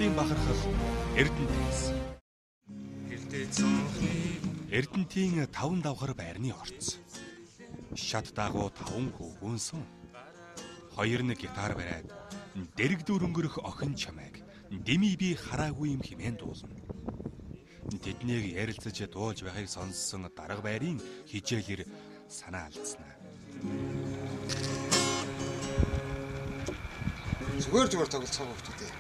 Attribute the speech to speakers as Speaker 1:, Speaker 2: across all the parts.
Speaker 1: Монголын бахархал Эрдэнэтээс. Эрдэнтийн 5 давхар байрны орц. Шат дагуу 5 хөвгүүн сум. Хоёр нэг гитар бариад дэрэгдүр өнгөрөх охин чамайг дими би хараагүй юм хэмээн дуулна. Тэднийг ярилцаж дуулж байхыг сонссон дарга байрын хичээлэр санаа алдсанаа.
Speaker 2: Зүгээр зүгээр тоглолцоо хөвгүүдээ.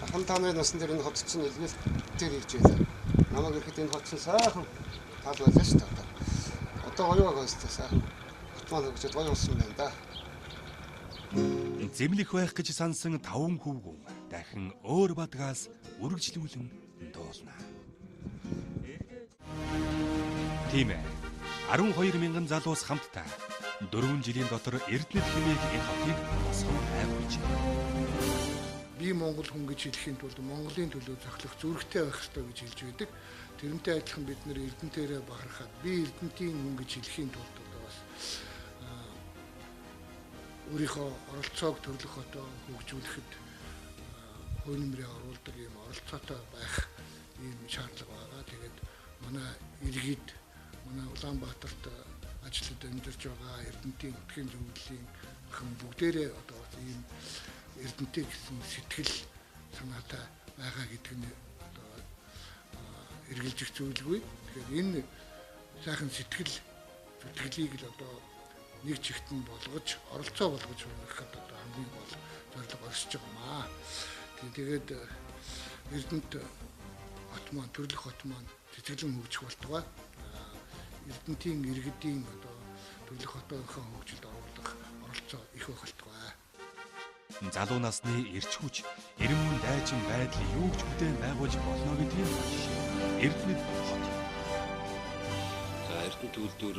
Speaker 2: Ахан та нарын насан дээр энэ хот чинь илгэлтээр ирж байлаа. Намайг ирэхэд энэ хот чинь сайхан тал байлаа шүү дээ. Одоо гоё байгаа шүү дээ сайхан. Хот маань хөгжөөд гоё болсон байна да.
Speaker 1: Зэмлэх байх гэж сансан 5 хөвгүүн дахин өөр бадгаас үргэлжлүүлэн дуулна. Тийм ээ. 12 мянган залуус хамтдаа 4 жилийн дотор Эрдэнэт хэмээх энэ хотыг босгон байгуулжээ.
Speaker 3: Би монгол хүн гэж хэлэхийн тулд Монголын төлөө зохилох зүрхтэй байх ёстой гэж хэлж байдаг. Тэрнтэй адилхан бид нэр Эрдэнэтээрээ бахархаад би Эрдэнэтийн хүн гэж хэлэхийн тулд одоо бас өөрийнхөө оролцоог төрлөх хотоо хөгжүүлэхэд хувь нэмрээ оруулдаг ийм оролцоотой байх ийм шаардлага байгаа. Тэгээд манай иргэд, манай Улаанбаатарт ажиллаж амьдарч байгаа Эрдэнэтийн өтгийн зөвлөлийн хан бүгдээрээ одоо ийм Эрдэнэт гэсэн сэтгэл санаатай байгаа гэдэг нь одоо эргэлзэх зүйлгүй. Тэгэхээр энэ сайхан сэтгэл зүтгэлийг л одоо нэг чигт нь болгож, оролцоо болгож хүргэхэд одоо хамгийн гол зорилго оршиж байгаа маа. Тэгээд Эрдэнэт хот маань, төрлөх хот маань цэцэглэн хөгжих болтугай. Эрдэнэтийн иргэдийн одоо төрлөх хотынхоо хөгжилд оруулах оролцоо их байх болтугай.
Speaker 1: Залуу насны эрч хүч, эрмэн дайчин байдал юу ч бүтээн байгуулж болно гэдгийн жишээ. Эрдэнэт хот.
Speaker 4: За Эрдэнэт үйлдвэр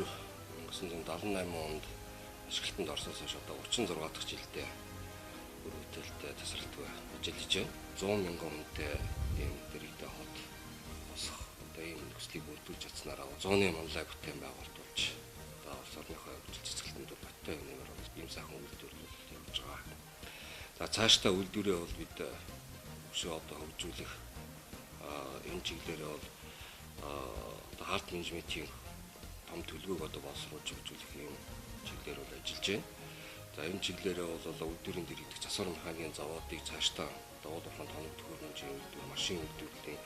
Speaker 4: 1978 онд ашиглалтанд орсноос хойш одоо 36 дахь жилдээ үр бүтээлтэй тасралтгүй ажиллаж байна. 100 мянган хүнтэй ийм дэрэгдээ хот босгох одоо ийм нөхцөлийг бүрдүүлж чадсанараа зууны манлай бүтээн байгуулалт болж одоо улс орныхоо хөгжил цэцгэлтэнд бодтой нэмэр ийм сайхан үйлдвэрлэл явж байгаа. За цаашдаа үйлдвэрээ бол бид өшөө одоо хөгжүүлэх энэ чиглэлээр бол одоо хаалт менежментийн том төлөвийг одоо боловсруулж хөгжүүлэх юм чиглэлээр бол ажиллаж байна. За энэ чиглэлээрээ бол үйлдвэрийн дэрэгдэх засвар механикийн заводыг цаашдаа одоо уул уурхайн тоног төхөөрөмжийн үйлдвэр, машин үйлдвэрлэлийн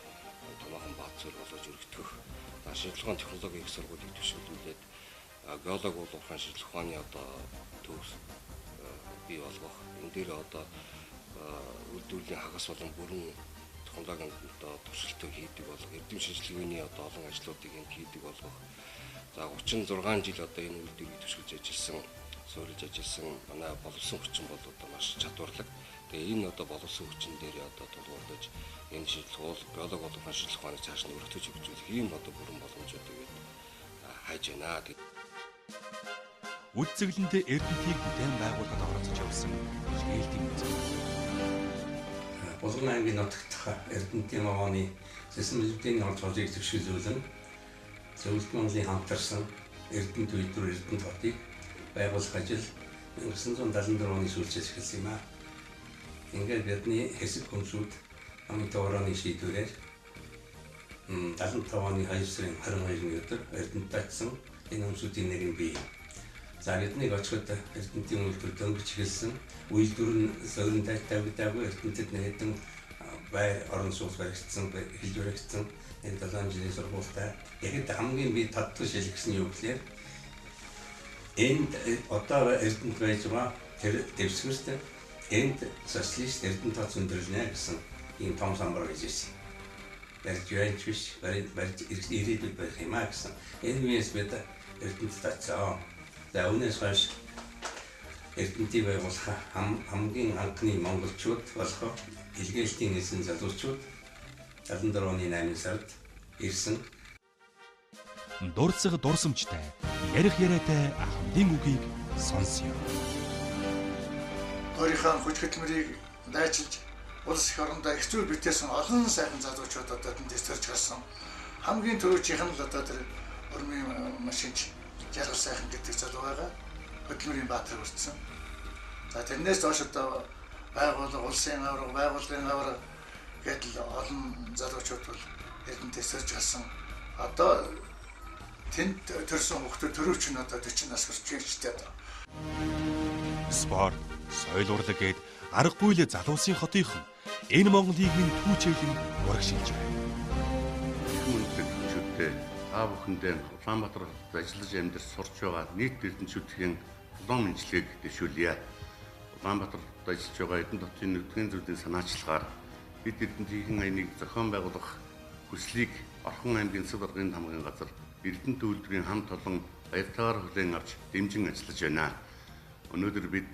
Speaker 4: томоохон бааз суурь болгож өргөтгөх. За шинжилгээ ухааны технологийн их сургуулийг төшөглүүлээд геолог уул уурхайн шинжилгээ ухааны одоо төв бий болгох. Энэ дээр одоо үйлдвэрлэлийн хагас болон бүрэн технологийн одоо туршилтыг хийдэг болох, эрдэм шинжилгээний одоо олон ажлуудыг энд хийдэг болгох. За 36 жил одоо энэ үйлдвэрийг төшөглөж ажилласан, суурилж ажилласан манай боловсон хүчин бол одоо маш чадварлаг. Тэгээ энэ одоо боловсон хүчин дээр одоо тулгуурлаж энэ шинжилгээ, геолог боловсон шинжилгээ ухааныг цааш нь өргөтөж хөгжүүлэх ийм одоо бүрэн боломжуудыг бид хайж байна.
Speaker 1: Үдцэглэндээ Эрдэнэтийг бүтээн байгуулахад оролцож явсан илгээлтийн үзэл.
Speaker 5: Булган аймгийн нутагт Эрдэнэтийн вагоны сэсмэлбдийн оролцоог зөвшөөрүүлэн Зөвлөлт Монголын хамтарсан Эрдэнэт үйлдвэр Эрдэнэт хотыг байгуулах ажил 1974 оны сүүлчээс эхэлсэн юм аа. Ингээд бидний хэсэг хүнсүүд хамгийн тоорооны шийдвэрээр 75 оны 2 сарын 22-ны өдөр Эрдэнэт очсон энэ хүнсүүдийн нэг нь би. За биднийг очиход Эрдэнэтийн үйлдвэр дөнгөж эхэлсэн. Үйлдвэр нь суурин тавигдаагүй Эрдэнэтэд нэгэн байр орон сууц баригдсан, эхэлж баригдсан. Энэ 7 жилийн сургуультай. Тэгэхэд хамгийн би тодтогч хэлсэн юу гэхээр энд одоо Эрдэнэт байж байгаа тэр дэвсгэрт энд социалист Эрдэнэт хот өндөрлөнө гэсэн ийм том самбар гэж ирсэн. Барьж байж биш, барьж ирээдүйд барих юм а гэсэн. Энэ үеэс бид Эрдэнэтэд очсон. За үүнээс хойш Эрдэнэтийг байгуулах хамгийн анхны монголчууд болох илгээлтийн эзэн залуучууд 74 оны 8 сард ирсэн.
Speaker 1: Дурсах дурсамжтай, ярих яриатай ахмадын үгийг сонсъё.
Speaker 6: Өөрийнхөө хүч хөдөлмөрийг дайчилж улс их орондоо их зүйл бүтээсэн олон сайхан залуучууд одоо тэндээс төрж гарсан. Хамгийн түрүүчийнх нь л одоо тэр урмын машинч Жаргал сайхан гэдэг залуу байгаа. Хөдөлмөрийн баатар хүртсэн. За тэрнээс доош одоо байгууллага, улсын аварга, байгууллагын аварга гэдэл олон залуучууд бол Эрдэнэтээс төрж гарсан. Одоо тэнд төрсэн хүүхдүүд төрөөч нь одоо 40 нас хүрч байна ч гэдэг.
Speaker 1: Спорт, соёл урлаг гээд аргагүй л залуусын хотынхон энэ Монголыг минь түүчээлэн урагшилж байна.
Speaker 7: Эрдэнэтчүүдтэй та бүхэндээ Улаанбаатар хотод ажиллаж амьдарч сурч байгаа нийт эрдэнэтчүүдийн улаан мэндчлэгийг дэвшүүлье. Улаанбаатар хотод ажиллаж байгаа Эрдэнэт хотын нүдгийн зүйлийн санаачлагаар бид Эрдэнэтийн аяныг зохион байгуулах хүслийг Орхон аймгийн засаг даргын тамгын газар Эрдэнэт үйлдвэрийн хамт олон баяртайгаар хүлээн авч дэмжин ажиллаж байна. Өнөөдөр бид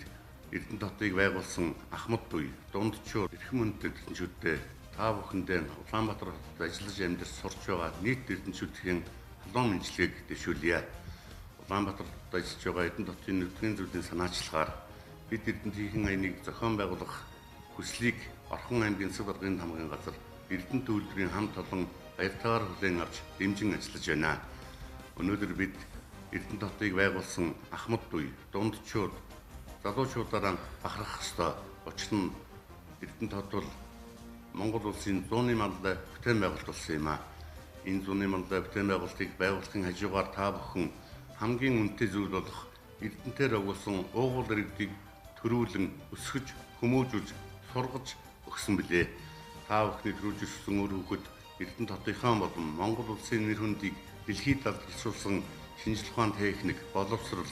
Speaker 7: Эрдэнэт хотыг байгуулсан Ахмад буй, дундчууд, эрхэм хүндэт эрдэнэтчүүдтэй та бүхэндээ Улаанбаатар хотод ажиллаж амьдарч сурч байгаа нийт эрдэнэтчүүдийн халуун мэндчлэгийг дэвшүүлье. Улаанбаатар хотод ажиллаж байгаа Эрдэнэт хотын нүдгийн зүйлийн санаачлагаар бид Эрдэнэтийн аяныг зохион байгуулах хүслийг Орхон аймгийн засаг даргын тамгын газар Эрдэнэт үйлдвэрийн хамт олон баяртайгаар хүлээн авч дэмжин ажиллаж байна. Өнөөдөр бид Эрдэнэт хотыг байгуулсан Ахмад буй, дундчууд, залуучуудаараа бахархах ёстой. Учир нь Эрдэнэт хот бол Монгол улсын зууны манлай бүтээн байгуулалт болсон юм аа. Энэ зууны манлай бүтээн байгуулалтыг байгуулахын хажуугаар та бүхэн хамгийн үнэтэй зүйл болох Эрдэнэтээр агуулсан уугуул иргэдийг төрүүлэн өсгөж, хүмүүжүүлж, сургаж өгсөн билээ. Та бүхний төрүүлж өссөн үр хүүхэд Эрдэнэт хотынхаа болон Монгол улсын нэр хүндийг дэлхийд алдаршуулсан шинжлэх ухаан, техник, боловсрол,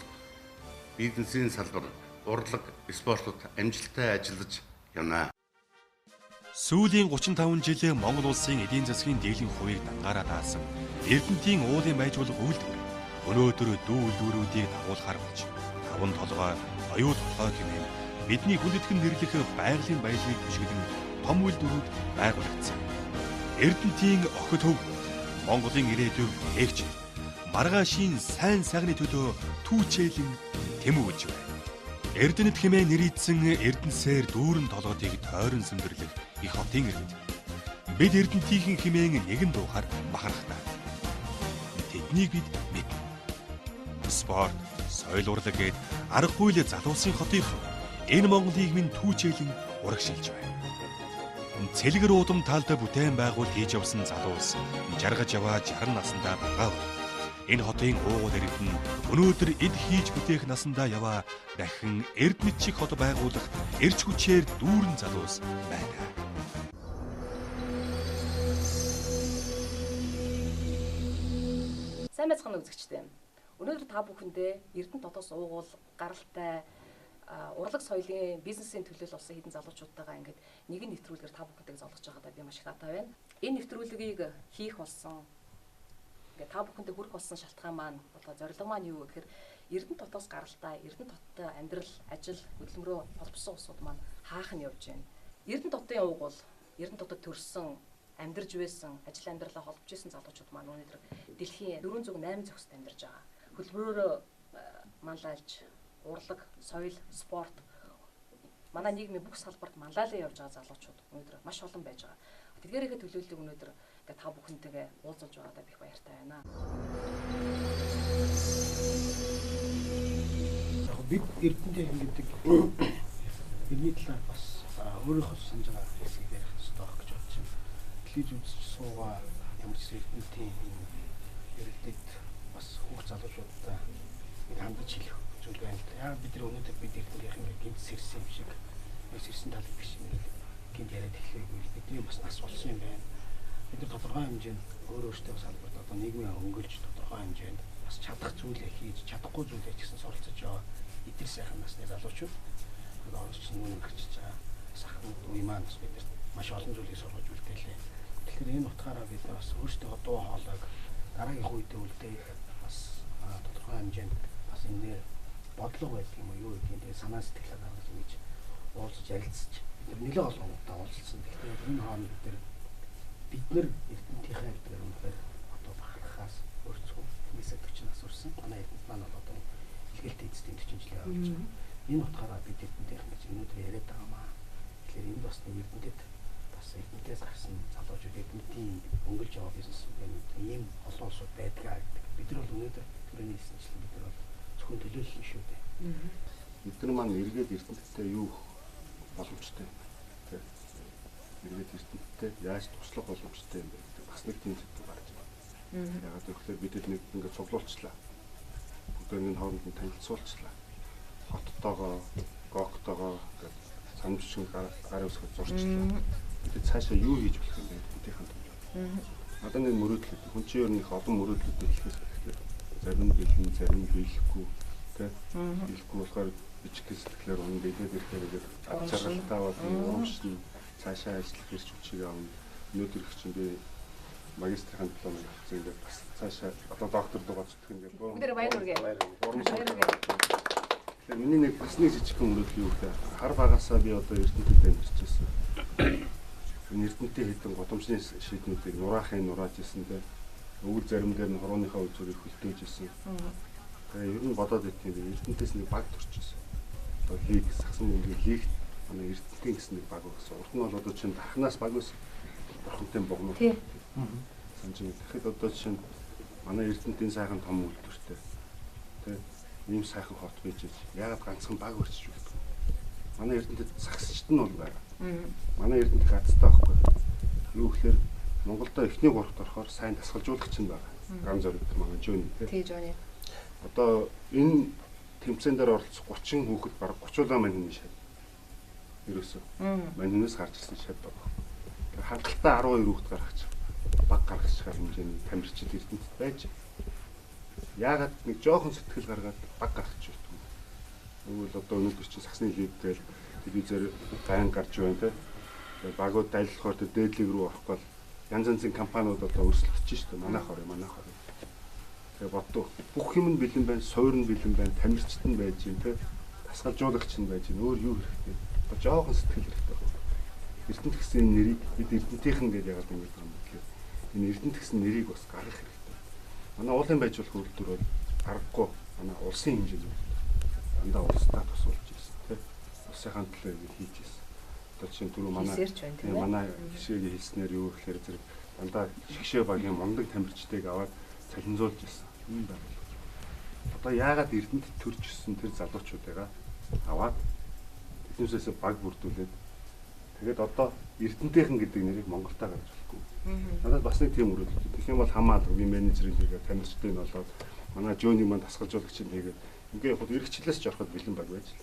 Speaker 7: бизнесийн салбар, урлаг, спортод амжилттай ажиллаж явна.
Speaker 1: Сүүлийн 35 жил Монгол улсын эдийн засгийн дийлэн хувийг дангаараа даасан Эрдэнэтийн уулын байжуулах үйлдвэр өнөөдөр дүү үйлдвэрүүдийг дагуулахар болж таван толгой, оюу толгой хэмээн бидний хүндэтгэн нэрлэх байгалийн баялагийг түшиглэн том үйлдвэрүүд байгуулагдсан. Эрдэнэтийн охид төв Монголын ирээдүйг бүтээгч маргаашийн сайн сайхны төлөө түүчээлэн тэмүүлж байна. Эрдэнэт хэмээн нэрийдсэн Эрдэнэсээр дүүрэн толгодыг тойрон сэмдэрлэх их хотын иргэд. Бид Эрдэнэтийн хэмээн нэгэн дуухаар бахархтаа. Тэднийг бид мэднэ. Спорт, соёл урлаг гээд аргагүй л залуусын хотынхон энэ Монголыг минь түүчээлэн урагшилж байна. Цэлгэр уудам талд бүтээн байгуулалт хийж явсан залуус жаргаж яваа 60 насндаа байгаа. Энэ хотын уугуул иргэд нь өнөөдөр эд хийж бүтээх насандаа яваа дахин Эрдэнэт шиг хот байгуулах эрч хүчээр дүүрэн залуус байдаг.
Speaker 8: Сайн байцгаана үзэгчдээ. Өнөөдөр та бүхэндээ Эрдэнэт хотоос уугуул гаралтай урлаг соёлын бизнесийн төлөөлөл болсон хэдэн залуучуудтайгаа ингээд нэгэн нэвтрүүлгээр та бүхэнтэйг золгож байгаадаа би маш их таатай байна. Энэ нэвтрүүлгийг хийх болсон ингээд та бүхэндээ хүрэх болсон шалтгаан маань болоо зорилго маань юу гэхээр Эрдэнэт хотоос гаралтай, Эрдэнэт хоттой амьдрал, ажил, хөдөлмөрөө холбосон улсууд маань хаах нь явж байна. Эрдэнэт хотын уугуул, Эрдэнэт хотод төрсэн, амьдарч байсан, ажил амьдралаа холбож исэн залуучууд маань өнөөдөр дэлхийн 408 зохисд амьдарч байгаа. Хөдөлмөрөөрөө манлайлж, урлаг, соёл, спорт манай нийгмийн бүх салбарт манлайлан явж байгаа залуучууд өнөөдөр маш олон байж байгаа. Тэдгээрийнхээ төлөөллийг өнөөдөр ингээд та бүхэнтэйгээ уулзуулж байгаадаа би их баяртай байна.
Speaker 9: Яг бид Эрдэнэтийн гэдэг бидний талаар бас өөрийнхөө санаж байгаа хэсгийг ярих ёстой байх гэж бодож байна. Дэлхийд үзэж суугаа ямар ч Эрдэнэтийн иргэдэд бас хүүхд залуучуудаа нэг хандаж хэлэх зүйл байна л да. Яг бид нар өнөөдөр бид Эрдэнэтийн ингээд гинт сэрсэн юм шиг сэрсэн талыг биш юм ингээд гинт яриад эхлэегүй. Бидний бас нас болсон юм байна. Бид нар тодорхой хэмжээнд өөр өөртөө салбарт одоо нийгмийн өнгөлж тодорхой хэмжээнд бас чадах зүйлээ хийж, чадахгүй зүйлээ ч гэсэн суралцаж яваа эдгээр сайхан насны залуучууд одоо оросч нүн гарчиж байгаа. Бас ахмад үе маань бас бид нарт маш олон зүйлийг сургаж үлдээлээ. Тэгэхээр энэ утгаараа бид нар бас өөрсдөө дуу хоолойг дараагийн үедээ үлдээх бас тодорхой хэмжээнд бас энэ дээр бодлого байдаг юм уу юу гэдэг юм. Тэгээ санаа сэтгэлээ гаргаж ингэж уулзаж ярилцаж бид нар нэлээд олон удаа уулзсан. Тэгэхээр энэ хооронд бид нар Эрдэнэтийнхээ гэдгээр үнэхээр одоо бахархахаас өөрсгөө тэрнээсээ 40 нас хүрсэн. Манай Эрдэнэт маань бол одоо илгээлт эзэдийн 40 жилийн болж байгаа. Энэ утгаараа бид Эрдэнэтийнх гэж өнөөдөр яриад байгаа маа. Тэгэхээр энд бас нэг Эрдэнэтэд бас Эрдэнэтээс гарсан залуучууд Эрдэнэтийн өнгөлж яваа бизнесмэнүүд ийм олон улсууд байдгаа гэдэг. Бид нар бол өнөөдөр түрүүний хэлсэнчлэн бид нар бол зөвхөн төлөөлөл шүү дээ.
Speaker 10: Бид нар маань эргээд Эрдэнэттэй юу боломжтой юм бэ? Эргээд Эрдэнэттэй боломжтой, яаж туслах боломжтой юм бэ гэдэг бас нэг тийм сэдв гарч байна. Ягаад гэвэл бид нэг ингээд цуглуулчлаа. Бүгд хооронд нь танилцуулчлаа. Хоттойгоо, гоктойгоо ингээд санамжчин гар үсгэж зурчлаа. Бид цаашаа юу хийж болох юм бэ гэдгийнхээ төлөө. Одоо нэг мөрөөдлүүд, хүн чинь ер нь их олон мөрөөдлүүдийг хэлэхээс хэрэгтэй. Зарим нь бэлэн, зарим нь биелэхгүй, тэ. Биелэхгүй болохоор бичих сэтгэлээр унад илээд ирэхээр ингээд ад жаргалтай болно, урамшин цаашаа ажиллах эрч хүчийг авна. Өнөөдөр их чинь би магистрийн дипломыг авсан, ингээд бас цаашаа одоо доктор руу гоцдох ингээд
Speaker 8: бүгдээр баяр хүргэе.
Speaker 10: Тэгэхээр миний нэг бас нэг жижигхэн мөрөөдөл юу гэхээр хар багасаа би одоо Эрдэнэтэд амьдарч байсан. Энэ Эрдэнэтийн хэдэн гудамжны шийднүүдийг нураахын нурааж исэн, тэ. Өвөл зарим дээр нь хурууныхаа үзүүрийг хөлтөөж исэн. Тэгээ ер нь бодоод итэн юм. Эрдэнэтээс нэг баг төрчихсөн. Одоо лиг сагсан мөнгөний лигт манай Эрдэнэтийн гэсэн нэг баг байсан. Урд нь бол одоо чинь дархнаас баг байсан. Бурхантай богнууд. Санаж байна. Тэгэхэд одоо чинь манай Эрдэнэтийн сайхан том үйлдвэртэй. Тэ. Ийм сайхан хот байж яагаад ганцхан баг өрчиж өгдөг. Манай Эрдэнэтэд сагсчт нь бол байгаа. Манай Эрдэнэт газтай байхгүй. Юу гэхээр Монголдо эхний гуравт орохоор сайн дасгалжуулагч нь байгаа. Гам зориг манай Жөни
Speaker 8: тий. Жөни.
Speaker 10: Одоо энэ тэмцээн дээр оролцох 30 хүүхэд бараг 30 улаан манхины шав. Ерөөсөө. Манхинаас гарч ирсэн шав байгаа. Тэгэхээр хангалттай 12 хүүхэд гаргаж баг гаргачихаар хэмжээний тамирчид Эрдэнэтэд байж. Яагаад нэг жоохон сэтгэл гаргаад баг гаргачих юм. Тэгвэл одоо өнөөдөр чинь саксны лиг гээл телевизээр гайн гарч байна те. Тэгээ багууд дайлахаар тэр дээд лиг рүү орохгүй бол янз янзын компаниуд одоо өрсөлдөж шүү дээ. Манайх орё, манайх орё. Тэгээ боддоо бүх юм нь бэлэн байна, суур нь бэлэн байна, тамирчид нь байж юм те. Дасгалжуулагч нь байж юм. Өөр юу хэрэгтэй? Одоо жоохон сэтгэл хэрэгтэй байна. Эрдэнэт гэсэн энэ нэрийг бид Эрдэнэтийнхэн гэж яагаад ингэж байгаа юм бэ гэхээр энэ Эрдэнэт гэсэн нэрийг бас гаргах хэрэгтэй. Манай уулын байж болох үйлдвэр бол аргагүй. Манай улсын хэмжээний дандаа улсдаа тусуулж ирсэн тий. Улсынхаа төлөө ингэ хийж ирсэн. Одоо чинь түрүү манай жишээгээ хэлснээр юу гэхээр зэрэг дандаа шигшээ багийн мундаг тамирчдыг аваад цалинзуулж ирсэн. Энэ байгууллага. Одоо яагаад Эрдэнэт төрж өссөн тэр залуучуудыгаа аваад тэднээсээ баг бүрдүүлээд тэгээд одоо Эрдэнэтийнхэн гэдэг нэрийг Монголдо гаргаж болохгүй. Надад бас нэг тийм мөрөөдөл. Тэгэх юм бол хамаалга би менежерийг хийгээд тамирчдыг нь болоод манай Жөний маань дасгалжуулагчийг хийгээд ингээ явахад эргэчлээс ч ороход бэлэн баг байж л.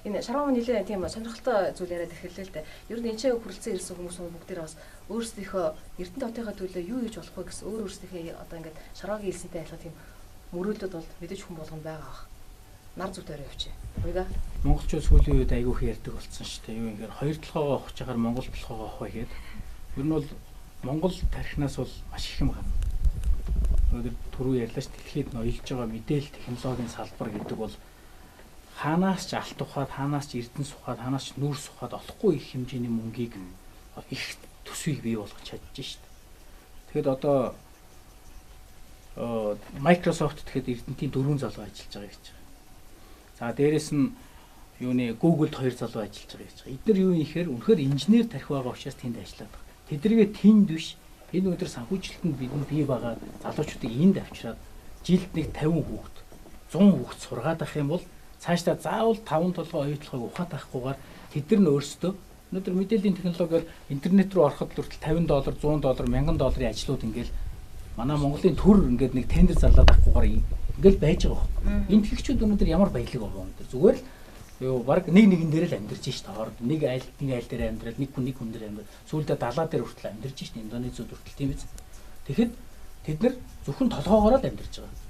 Speaker 8: Энэ шарваа нэлээ тийм сонирхолтой зүйл яриад эхэллээ л дээ. Ер нь энэ ч хүрэлцэн ирсэн хүмүүс бүгдээр бас өөрсдийнхөө Эрдэнэт хотынхаа төлөө юу хийж болох вэ гэсэн өөрсдийнхээ одоо ингээд шарваагийн хэлсэнтэй адилхан тийм мөрөөдлүүд бол мэдээж хүн болгонд байгаа бах. Нар зүтээр явчих. Уйга.
Speaker 11: Монголчууд сүүлийн үед айгүйх ярьдаг болсон шүү дээ. Юу ингээр хоёр толгоогоо ухаж чагаар Монгол толгоогоо ухаа гээд. Ер нь бол Монгол тархинаас бол маш их юм гарна. Өнөөдөр түрүү ярьлаа ш дэлхийд ноёлж байгаа мэдээлэл технологийн салбар гэдэг бол хаанаас ч алт ухаад, хаанаас ч эрдэнэ сухаад, хаанаас ч нүүр сухаад олохгүй их хэмжээний мөнгийг их төсвийг бий болгож чадж шít. Тэгэхэд одоо Microsoft тэгэхэд Эрдэнэтийн 4 залуу ажиллаж байгаа гэж байгаа. За дээрэс нь юуны Google-д 2 залуу ажиллаж байгаа гэж байгаа. Эдгээр юу юм ихээр үнэхээр инженер тарих байгаа учраас тэнд ажиллаад байгаа. Тэдэргээ тэнд биш энэ өдөр санхүүжилтэнд бидэнд бий байгаа залуучуудыг энд авчираад жилд нэг 50 хүүхэд, 100 хүүхэд сургаад ах юм бол цаашдаа заавал 5 толгой, 2 толгойг ухаад авахгүйгээр тэд нар нь өөрсдөө өнөөдөр мэдээллийн технологи бол интернет рүү ороход л хүртэл $50, $100, $1000 ажлууд ингээл манай Монголын төр ингээд нэг тендер зарлаад авахгүйгээр ингээл байж байгаа байхгүй. Энэ тэгчүүд өнөөдөр ямар баялаг байгаа юм бэ? Зүгээр л юу баг нэг нэгэн дээр л амьдарч шít хооронд нэг айл нэг айл дээр амьдрал нэг хүн нэг хүн дээр амьдрал сүүлдээ далаа дээр хүртэл амьдарч шít Индонезиуд хүртэл тийм биз. Тэгэхэд тэд нар зөвхөн толгоогоор л амьдарч байгаа.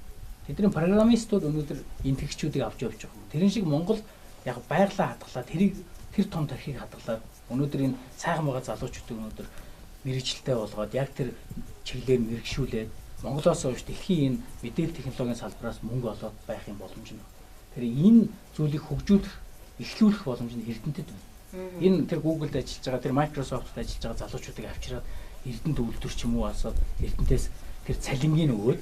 Speaker 11: Тэдний программистууд өнөөдөр энэ тэгчүүдийг авч явж байгаа. Тэрэн шиг Монгол яг байглаа хадгалаад тэрийг тэр том тархийг хадгалаад өнөөдөр энэ сайхан байгаа залуучуудыг өнөөдөр мэрэгчлээ болгоод яг тэр чиглэлээр мэрэгшүүлээд Монголоос хойш дэлхийн энэ мэдээлэл технологийн салбараас мөнгө олоод байх юм боломж нь. Тэр энэ зүйлийг хөгжүүлэх, эхлүүлэх боломж нь Эрдэнэтэд байна. Энэ тэр Google-д ажиллаж байгаа, тэр Microsoft-д ажиллаж байгаа залуучуудыг авчираад Эрдэнэт үйлдвэр ч юм уу асаад Эрдэнэтээс тэр цалингийг өгөөд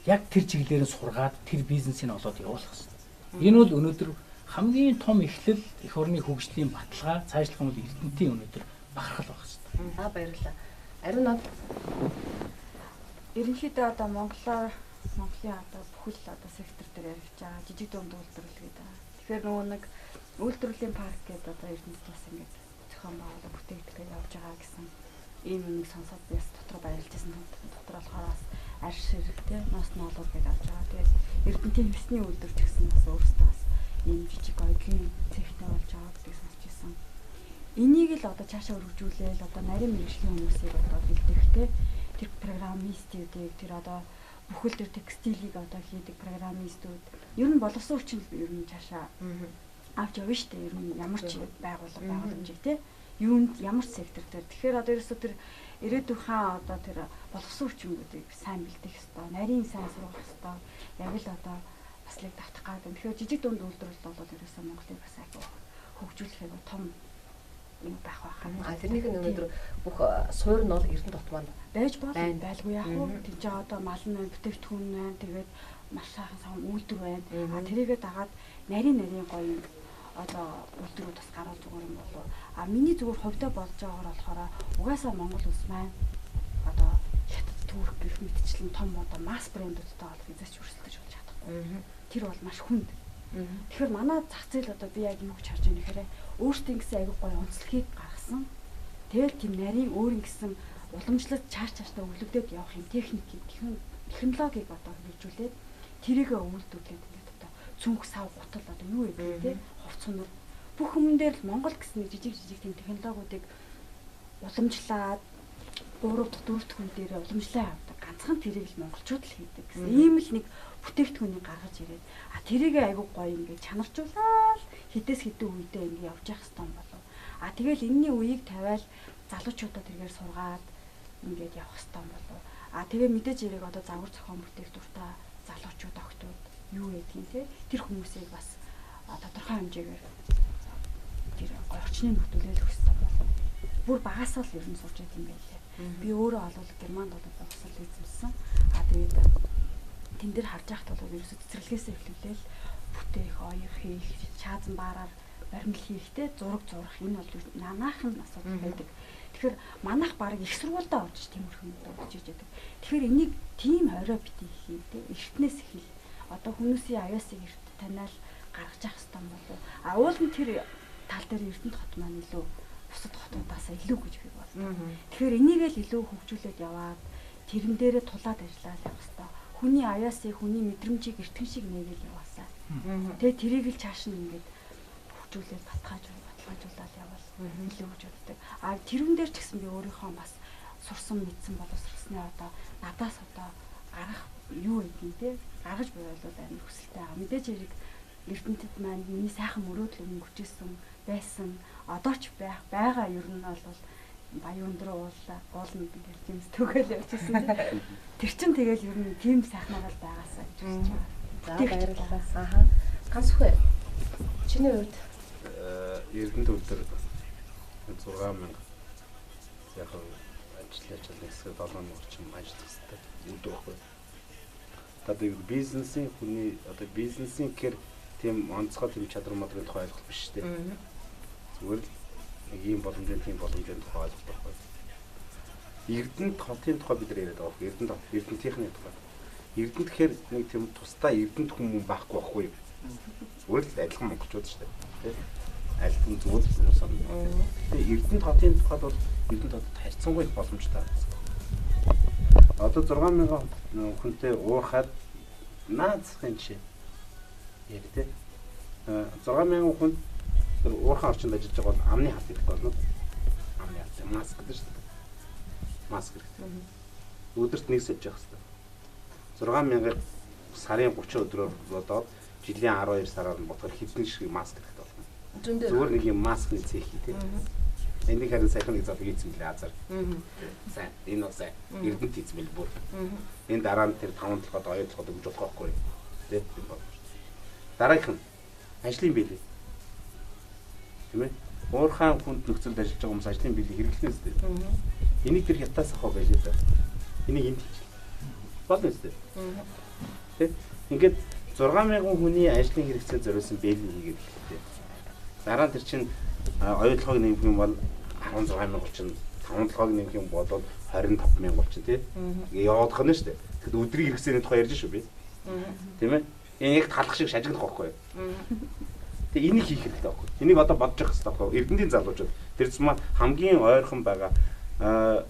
Speaker 11: яг тэр чиглэлээр нь сургаад тэр бизнесийг олоод явуулах хэрэгтэй. Энэ бол өнөөдөр хамгийн том эхлэл эх орны хөгжлийн баталгаа цаашлах юм бол Эрдэнэтийн өнөөдөр бахархал байх хэрэгтэй.
Speaker 8: За баярлалаа. Ариун над
Speaker 12: ерөнхийдөө одоо Монголын одоо бүхэл одоо сектор дээр яригдж байгаа жижиг дунд үйлдвэрлэл гэдэг. Тэгэхээр нөгөө нэг үйлдвэрлэлийн парк гэдэг одоо Эрдэнэт бас ингээд зохион байгуулалт бүтээгдэх дээр явж байгаа гэсэн ийм юмыг сонсоод би бас дотор баярлж байсан. Дотор болохоор бас аршир тий нос ноолууд гэж авч байгаа. Тэгэл Эрдэнтийн хэвсний үйлдвэр ч гэсэн бас өөрөөсөө бас ийм жижиг оюутлын цехтэй болж байгаа гэдгийг сонсч ирсэн. Энийг л одоо цаашаа өргөжүүлээл одоо нарийн мэргэжлийн хүмүүсийг одоо бэлдэх тий тэр программистүүдийг тэр одоо бүхэл төр текстилийг одоо хийдэг программистүүд ер нь боловсон хүчин ер нь цаашаа авч явна шүү дээ. Ер нь ямар ч байгууллага байгууламжийг тий юунд ямар ч сектор дээр. Тэгэхээр одоо ерөөсөө тэр ирээдүйнхаа одоо тэр боловсон хүчингүүдийг сайн бэлдэх ёстой, нарийн сайн сургах ёстой. Яг л одоо бас л давтах гэдэг. Тэгэхээр жижиг дунд үйлдвэрлэл бол ерөөсөө Монголыг бас айгүй хөгжүүлэх айгүй том юм байх байхаа.
Speaker 8: А тэрнийх нь өнөөдөр бүх суур нь бол Эрдэнэт хот маань
Speaker 12: байж болно. Байлгүй яах вэ? Тэнд ч одоо мал нь байна, бүтээгдэхүүн байна, тэгээд маш сайхан сам үйлдвэр байна. А тэрийгээ дагаад нарийн гоё юм одоо үйлдвэрүүд бас гарвал зүгээр юм болов. А миний зүгээр хувьдаа болж байгаагаар болохоор угаасаа Монгол улс маань одоо хятад турк гэх мэтчлэн том одоо масс брэндүүдтэй болох эзэж өрсөлдөж болж чадахгүй. Тэр бол маш хүнд. Тэгэхээр манай зах зээл одоо би яг юу гэж харж байгаа нэхэрэ өөртөө ингэсэн аягүй гоё онцлогийг гаргасан. Тэгэл тийм нарийн өөр ингэсэн уламжлалт чааш чааштай өвлөгдөд явах юм техникийг технологиг одоо хэрэгжүүлээд тэрийгэ үйлдвэрлээд ингээд одоо цүнх сав гутал одоо юу гэдэг те хувц сунар бүх юм дээр л Монгол гэсэн нэг жижиг жижиг тийм технологиудыг уламжлаад 3 дахь 4 дахь хүн дээр уламжлаа авдаг. Ганцхан тэрийг л монголчууд л хийдэг гэсэн. Ийм л нэг бүтээгдэхүүнийг гаргаж ирээд а тэрийг айгүй гоё ингээд чанаржуулаад хідээс хідэн үедээ ингээд явж явах хэрэгтэй болов. А тэгэл энэний үеийг тавиал залуучуудаа тэргээр сургаад ингээд явах хэрэгтэй болов. А тэгээ мэдээж хэрэг одоо загвар зохион бүтээх дуртай залуучууд охтууд юу гэдгийг те тэр хүмүүсийг бас тодорхой хэмжээгээр тэр орчны нөхдөөлөх хэрэгтэй болов. Бүр багасаа л ер нь сурч байт юм байлээ. Би өөрөө бол Германд бол боловсрол эзэмсэн. А тэгээд тэн дээр харж байхад бол ерөөсөө цэцэрлэгээсээ эхлүүлээл бүтээх, оёх хийх, шаазан баараар баримл хийхтэй зураг зурах энэ бол манайхан асуудал байдаг. Тэгэхээр манайх баг их сургуульдаа орж тиймэрхүү юм болж иж байдаг. Тэгэхээр энийг тийм хорой битгий хий те эртнээс эхэл одоо хүмүүсийн аюусыг эрт таниал гаргаж явах хэрэгтэй болов. А уул нь тэр тал дээр Эрдэнэт хот маань илүү бусад хотуудаас илүү гэж би боддог. Тэгэхээр энийг л илүү хөгжүүлээд яваад тэрэн дээрээ тулаад ажиллаад явах хэрэгтэй. Хүний аяасыг, хүний мэдрэмжийг эртгэн шиг нээгээл яваасаа. Тэгээ тэрийг л чааш нь ингээд хөгжүүлээд баталгаажуулаад явбал илүү гэж боддог. А тэрүүн дээр ч гэсэн би өөрийнхөө бас сурсан мэдсэн боловсролсны одоо надаас одоо гарах юу гэдгийг те гаргаж буй бол амар хүсэлтэй байгаа. Мэдээж хэрэг Эрдэнэтэд маань миний сайхан мөрөөдөл өнгөрчсэн байсан. Одоо ч байх байгаа ер нь бол баян өндөр уулаа уулна гэж юм төгөөл явж ирсэн. Тэр чин тэгэл ер нь тийм сайхнаар л байгаасаа гэж үзэж байгаа.
Speaker 8: За баярлалаа. Аха. Ганц үхэ. Чиний хувьд
Speaker 10: Эрдэнэт өдөр 6000 яг ажиллаж байгаа хэсэг 7000 орчим ажиллах хэрэгтэй. Өдөр байхгүй. Одоо бизнесийн хүний одоо бизнесийн гэр тийм онцгой тийм чадвар мадрын тухай ойлголт биш үү? Зүгээр л нэг ийм боломжийн тийм боломжийн тухай ойлголт байхгүй. Эрдэнэт хотын тухай бид нар яриад байгаа байхгүй. Эрдэнэт хот, Эрдэнэтийнхний тухай. Эрдэнэт гэхээр нэг тийм тусдаа Эрдэнэт хүмүүс байхгүй байхгүй юу? Зүгээр л адилхан монголчууд шүү дээ. Тэ? Альтан зүгээр л хүмүүс орно. Тэгээ Эрдэнэт хотын тухайд бол Эрдэнэт хотод харьцангуй их боломжтой. Одоо 6000 хүнтэй уурхаад наацхийн жишээ. Яг тэ 6000 хүн тэр уурхайн орчинд ажиллаж байгаа бол амны хат хэрэгтэй болно. Амны хат маск гэдэг шүү дээ. Маск хэрэгтэй. Өдөрт нэг сольж явах хэрэгтэй. 6000-ыг сарын 30 өдрөөр бодоод жилийн 12 сараар нь бодохоор хэдэн шиг маск хэрэгтэй болно. Зүгээр нэг юм маскны цех хий тэ. Энийг харин сайхан нэг залуу хийсэн мэлээ азар. Сайн энэ бол сайн. Эрдэнэт хийсэн мэл бүр. Энэ дараа нь тэр 5 толгойд 2 толгойд өгж болох байхгүй. Тэ тийм бол. Дараагийнх нь ажлын биелэл. Тийм ээ? Уурхайн хүнд нөхцөлд ажиллаж байгаа хүмүүс ажлын биелийг хэрэглэнэ үстэй. Энийг тэр хятаас авах байлээ да. Энийг энд хийчих. Болно үстэй. Тэ? Ингээд 6000 хүний ажлын хэрэгцээ зориулсан бээлий хийгээд эхэллээ. Дараа нь тэр чинь оюутлогыг нэмэх юм бол 16000 болчихно. 5 толгойг нэмэх юм бол 25000 болчихно тий. Ингээ яваад гана шүү дээ. Тэгэхэд өдрийн хэрэгцээний тухай ярьж шүү би. Тийм ээ? Энэ яг талах шиг шажигнах байхгүй юу? Тэгээ энийг хийх хэрэгтэй байхгүй. Энийг одоо бодож явах хэрэгтэй байхгүй. Эрдэнтийн залуучууд Тэр зам хамгийн ойрхон байгаа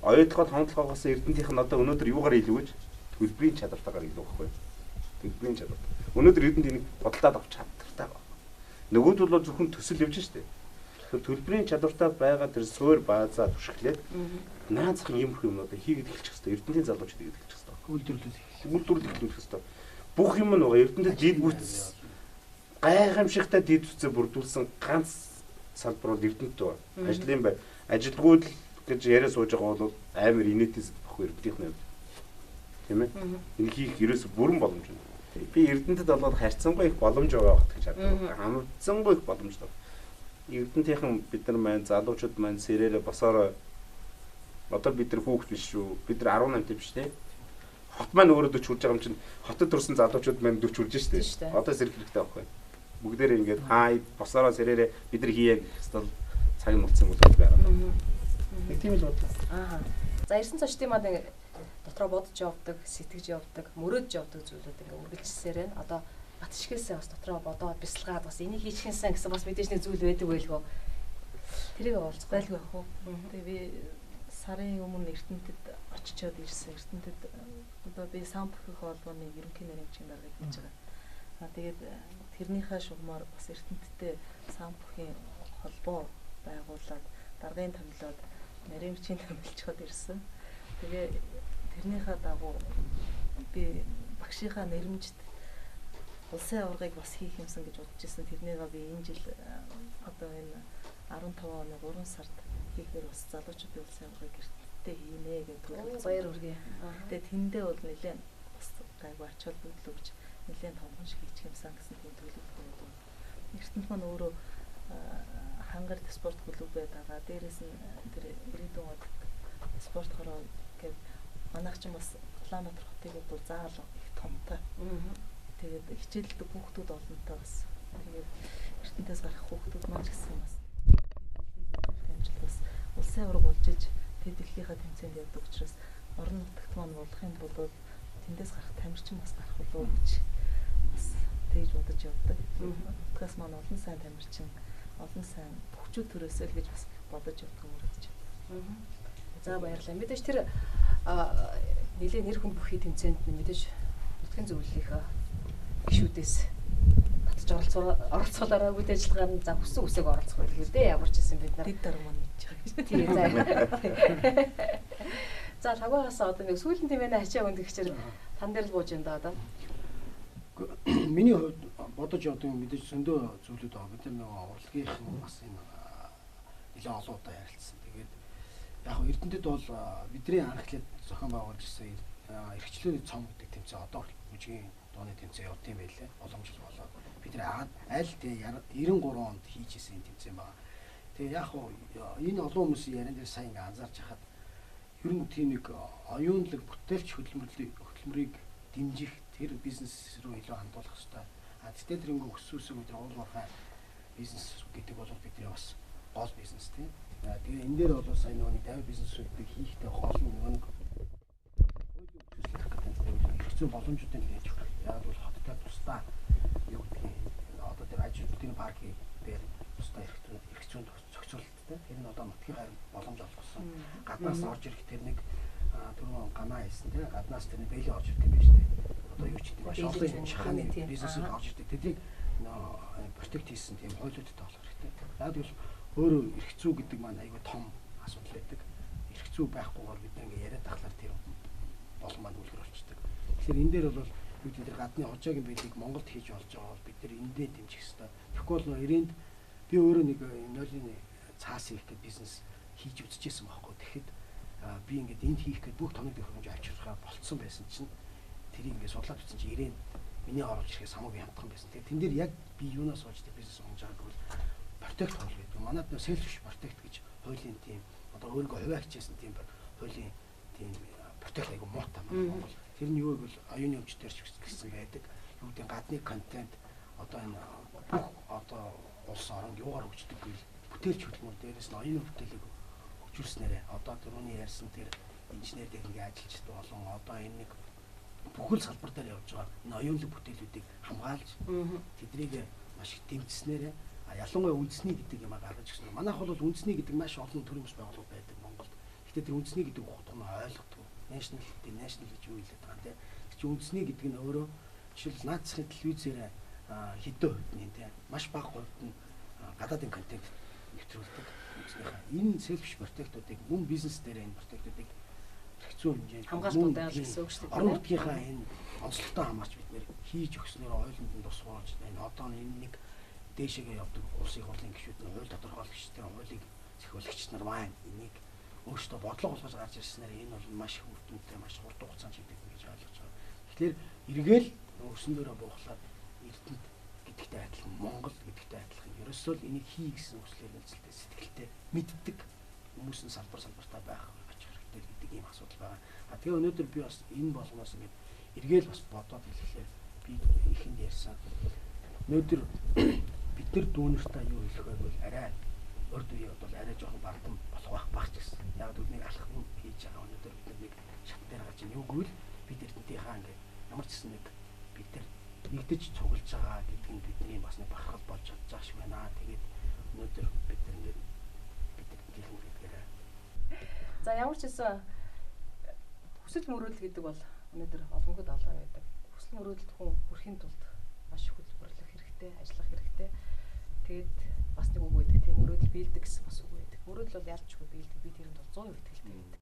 Speaker 10: оюутлогоо томдлогоогоос Эрдэнтийнх нь одоо өнөөдөр юугаар илүү гэж төлбөрийн чадвартайгаар илүү байхгүй. Төлбөрийн чадвар. Өнөөдөр Эрдэнэт энийг бодолтоод авч чадвартай байна. Нөгөөд бол зөвхөн төсөл явж штэ. Тэгэхээр төлбөрийн чадвартай байгаа тэр суур баазаа түшиглээд наазах иймэрхүү юмнуудыг хийгээд эхэлчих хэвээр. Эрдэнэтийн залуучууд хийгээд эхэлчих хэвээр.
Speaker 9: Үйлдвэрлэл
Speaker 10: үйлдвэрлэл эхлүүлэх хэвээр. Бүх юм нь байгаа. Эрдэнэт дид бүтц гайхамшигтай дид бүтцээ бүрдүүлсэн ганц салбар бол Эрдэнэт байна. Ажлын бай. Ажилгүйд л гэж яриа сууж байгаа бол амар инээдээс баггүй Эрдэнэтийн хувьд. Тийм ээ? Энэ хийх ерөөс бүрэн боломж байна. Би Эрдэнэтэд болоод харьцангуй их боломж байгаа бат гэж хардаг. Хамцсангүй их боломжтой. Эрдэнэтийнхэн бид нар маань залуучууд маань сэрээрээ босоорой. Одоо бид нар хүүхэд биш шүү. Бид нар 18 биш те. Хот маань өөрөө 40 хүрж байгаа юм чинь хотод төрсэн залуучууд маань 40 хүрж штэ. Одоо сэрэх хэрэгтэй байхгүй. Бүгдээрээ ингээд хай босоороо сэрээрээ бид нар хийе гэх хэвээр цаг нь болсон юм бол байгаа. Нэг тийм л бодлоо.
Speaker 8: Аа. За ирсэн цочдын маань дотроо бодож явдаг, сэтгэж явдаг, мөрөөдж явдаг зүйлүүд ингээ үргэлжилсээр байна. Одоо Батшгээсээ бас дотроо бодоод бясалгаад бас энийг хийчихсэн гэсэн бас мэдээж нэг зүйл байдаг байлгүй. Тэрийг олцох
Speaker 13: байлгүй яах вэ? Тэгээ би сарын өмнө Эрдэнэтэд очичоод ирсэн. Эрдэнэтэд одоо би сан бүхэх холбооны ерөнхий нарийн даргаыг хийж байгаа. Аа тэгээд тэрнийхээ шугамар бас Эрдэнэттэй сан бүхийн холбоо байгуулад даргын томилоод нарийн томилчход ирсэн. Тэгээ тэрнийхээ дагуу би багшийнхаа нэрмжид улсын аваргыг бас хийх юмсан гэж бодож ирсэн. Тэрнийгээ би энэ жил одоо энэ 15 оны 3 сард хийхээр бас залуучуудын улсын аваргыг гэртээ хийнэ гэж төлөвлөсөн.
Speaker 8: Баяр хүргэе.
Speaker 13: Гэтэ тэндээ бол нэлээд бас гайгүй ач холбогдол өгч нэлээд томхон шиг хийчих юмсан гэсэн тийм төлөвлөгөө бол. Эрдэнэт маань өөрөө хангарт спорт клуб байдаг. Дээрээс нь тэр ирээдүйн одод спорт хороо гэв манайх ч бас Улаанбаатар хотыг бол заал их томтой. Тэгээд хичээлдэг хүүхдүүд олонтой бас. Тэгээд Эрдэнэтээс гарах хүүхдүүд маань ч гэсэн бас амжилт бас улсын аварга болж иж тэг дэлхийнхаа тэмцээнд явдаг учраас орон нутагт маань болохын тулд тэндээс гарах тамирчин бас гарах болов гэж бас тэгж бодож явдаг. Нутгаас маань олон сайн тамирчин, олон сайн бөхчүүд төрөөсэй л гэж бас бодож явдаг мөрөдөж.
Speaker 8: За баярлалаа. Мэдээж тэр нэлээд нэр хүн бүхий тэмцээнд мэдээж нутгийн зөвлөлийнхөө гишүүдээс татж оролцуулаарай үйл ажиллагаа нь за хүссэн үсэг оролцох байлгүй дээ. Ямар ч гэсэн бид нар
Speaker 13: дэд дарга маань мэдж байгаа гэж.
Speaker 8: Тий за. За лагаагаас одоо нэг сүүлийн тэмээнэ ачаа өндөгчөр тан дээр л бууж юм да одоо.
Speaker 9: Миний хувьд бодож явдаг юм мэдээж зөндөө зүйлүүд байгаа. Бид нар нөгөө урлагийнхан бас энэ нэлээд олон удаа ярилцсан. Тэгээд яг хөө Эрдэнэтэд бол бидний анхлаад зохион байгуулж ирсэн эрхчлөөний цом гэдэг тэмцээн одоо бүжгийн дууны тэмцээн явд юм байлээ. Боломжтой болоод бид нар аль 93 онд хийж исэн тэмцээн байгаа. Тэгээ яг хөө энэ олон хүмүүсийн яриан дээр сайн ингээ анзаарч хахад ер нь тийм нэг оюунлаг бүтээлч хөдөлмөрийг дэмжих тэр бизнес рүү илүү хандуулах хэрэгтэй. А тэгтээ тэр ингээ өссөн бид нар уул уурхай бизнес гэдэг бол бидний бас гол бизнес тийм. Тэгээ энэ дээр бол сайн нөгөө нэг давь бизнесүүдийг хийхдээ гол нь нөгөө нэг хуулийн төслөх гэдэг эрх зүйн боломжуудыг нээж өгөх. Яг бол хоттой тусдаа юу гэдгийг одоо тэр аж ахуйн паркийн дээр тусдаа эрх зүйн зохицуулалттай. Тэр нь одоо нутгийн харин боломж олгосон. Гаднаас орж ирэх тэр нэг түрүүн ганаа хэлсэн тийм гаднаас тэр нэг бэлэн орж ирдэг юм байна шүү дээ. Одоо юу ч гэдэг маш олон шахааны бизнесүүд орж ирдэг. Тэднийг протект хийсэн тийм хуулиудтай болох хэрэгтэй. Яг тэгвэл өөрөө эрх зүй гэдэг маань айгүй том асуудал байдаг. Эрх зүй байхгүйгээр бид ингээ яриад тахлаар тэр болон маань үлгэр болчдөг. Тэгэхээр энэ дээр бол юу гэдэг тэр гадны хожоогийн бэлгийг Монголд хийж болж байгаа бол бид нар эндээ дэмжих ёстой. Тэгэхгүй бол нөө 90-нд би өөрөө нэг нойлын цаас хийх гэдэг бизнес хийж үзчихсэн байхгүй. Тэгэхэд би ингээд энд хийх гээд бүх тоног төхөөрөмж авчирхаа болцсон байсан чинь тэрийг ингээд судлаад үзсэн чинь 90-нд миний оруулж ирэхээс хамаагүй хямдхан байсан. Тэгээд тэн дээр яг би юунаас болж тэр бизнес онгож байгааг бол протект хууль гэдэг. Манайд нөө self protect гэж хуулийн тийм одоо өөрийгөө хувиа хичээсэн тийм хуулийн тийм протект айгу муутай манай Монгол. Тэр нь юу гэвэл оюуны өмч дээр ч гэсэн байдаг. Юу гэдэг гадны контент одоо энэ бүх одоо улс орон юугаар хөгждөг гэвэл бүтээлч хөдөлмөр дээрээс нь оюуны бүтээлийг хөгжүүлснээрээ одоо түрүүний ярьсан тэр инженер дээр ингээ ажиллаж болон одоо энэ нэг бүхэл салбар дээр явж байгаа энэ оюунлаг бүтээлүүдийг хамгаалж тэднийг маш их дэмжснээрээ Ялангуяа үндэсний гэдэг юм гаргаж ирсэн. Манайх бол үндэсний гэдэг маш олон төрлийн бас байгууллага байдаг Монголд. Гэхдээ тэр үндэсний гэдэг утга нь ойлгодог. National гэдэг national гэж юу хэлээд байгаа юм те. Тэр чинь үндэсний гэдэг нь өөрөө жишээл наад засгийн телевизээр хэдэн хувьд нь те маш бага хувьд нь гадаадын контент нэвтрүүлдэг. Үндэснийхээ энэ selfish protect-уудыг мөн бизнес дээр энэ protect-уудыг хэцүү хэмжээнд
Speaker 8: хамгаалтууд байгаль гэсэн үг шүү дээ.
Speaker 9: Орон нутгийнхаа энэ онцлогтой хамаарч бид нэр хийж өгснөөр ойлонд нь тусгуулж энэ одоо энэ нэг дээшээгээ явдаг улсын хурлын гишүүд нь хууль тодорхойлогч тэр хуулийг зохиолагч нар маань энийг өөрсдөө бодлого болгож гарч ирснээр энэ бол маш их үр дүнтэй маш хурдан хугацаанд шийдэгдэнэ гэж ойлгож байгаа. Тэгэхээр эргээл өрсөн дөрөө буухлаад Эрдэнэт гэдэгтэй адилхан Монгол гэдэгтэй адилхан ерөөсөө л энийг хий гэсэн хүслээр нөлцөлтэй сэтгэлтэй мэддэг хүмүүс нь салбар салбартаа байх ач хэрэгтэй гэдэг ийм асуудал байгаа. А тэгээ өнөөдөр би бас энэ болгоноос ингээд эргээл бас бодоод хэлэхлээр би ихэнд ярьсан. Өнөөдөр бид нар дүүнертэй юу хэлэх вэ гэвэл арай урд үеийн бол арай жоохон бардам болох байх баг ч гэсэн. Яг гэвэл нэг алхам хийж байгаа өнөөдөр бид нар нэг шат дээр гарч ийн. Юу гэвэл бид Эрдэнэтийнхаа ингээд ямар ч гэсэн нэг бид нар нэгдэж цуглаж байгаа гэдэг нь бидний бас нэг бахархал болж чадж байгаа шиг байна. Тэгээд өнөөдөр бид нар ингээд бид Эрдэнэтийнхэн гэдгээрээ.
Speaker 8: За ямар ч гэсэн хүсэл мөрөөдөл гэдэг бол өнөөдөр олонход олон байдаг. Хүсэл мөрөөдөлд хүн хүрэхийн тулд маш их хөдөлмөрлөх хэрэгтэй, ажиллах хэрэгтэй. Тэгээд бас нэг үг байдаг тийм мөрөөдөл биелдэг гэсэн бас үг байдаг. Мөрөөдөл бол ялчгүй биелдэг. Би тэрэнд бол 100% итгэлтэй байдаг.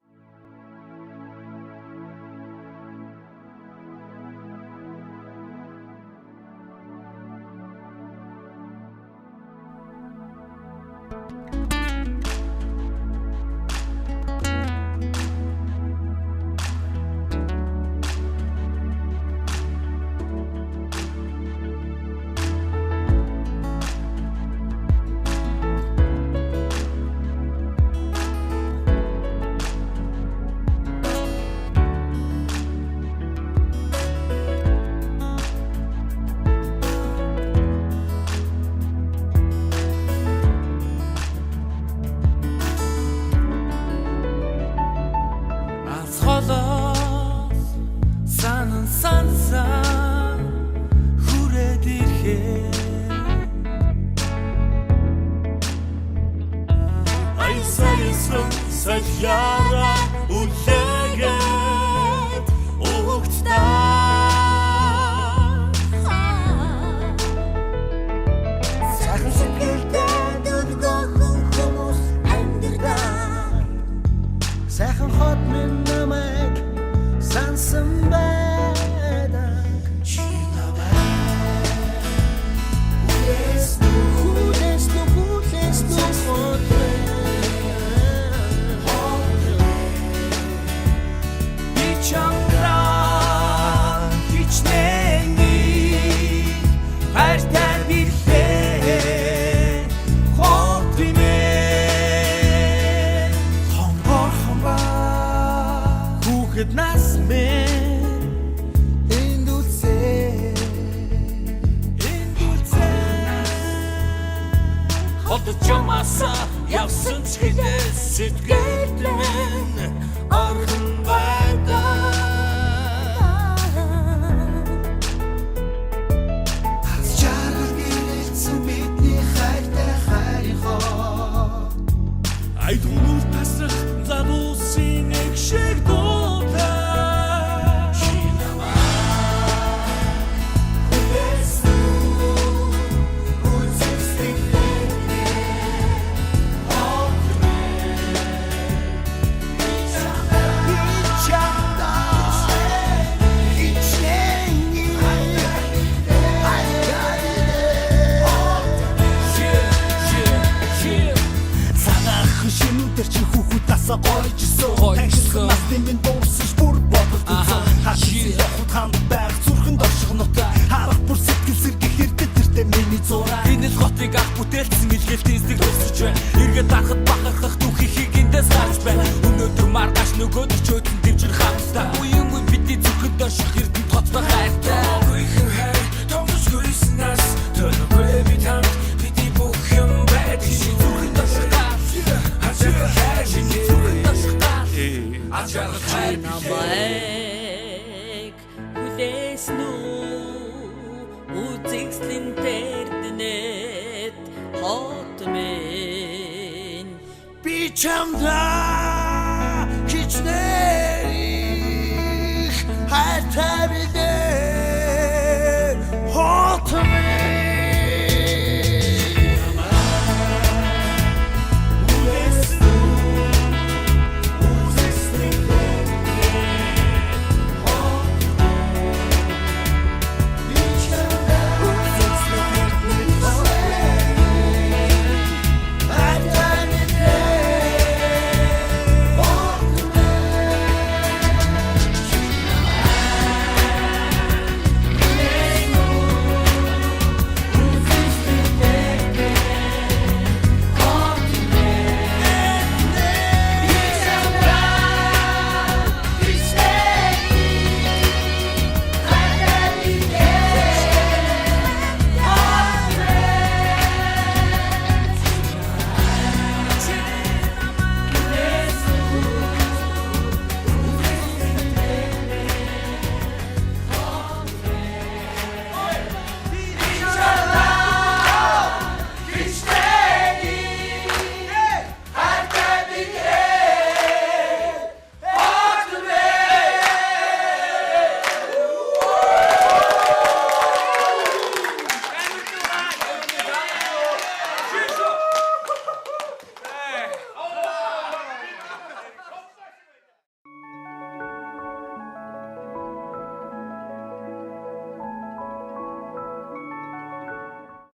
Speaker 14: Чамдаа хичнээн.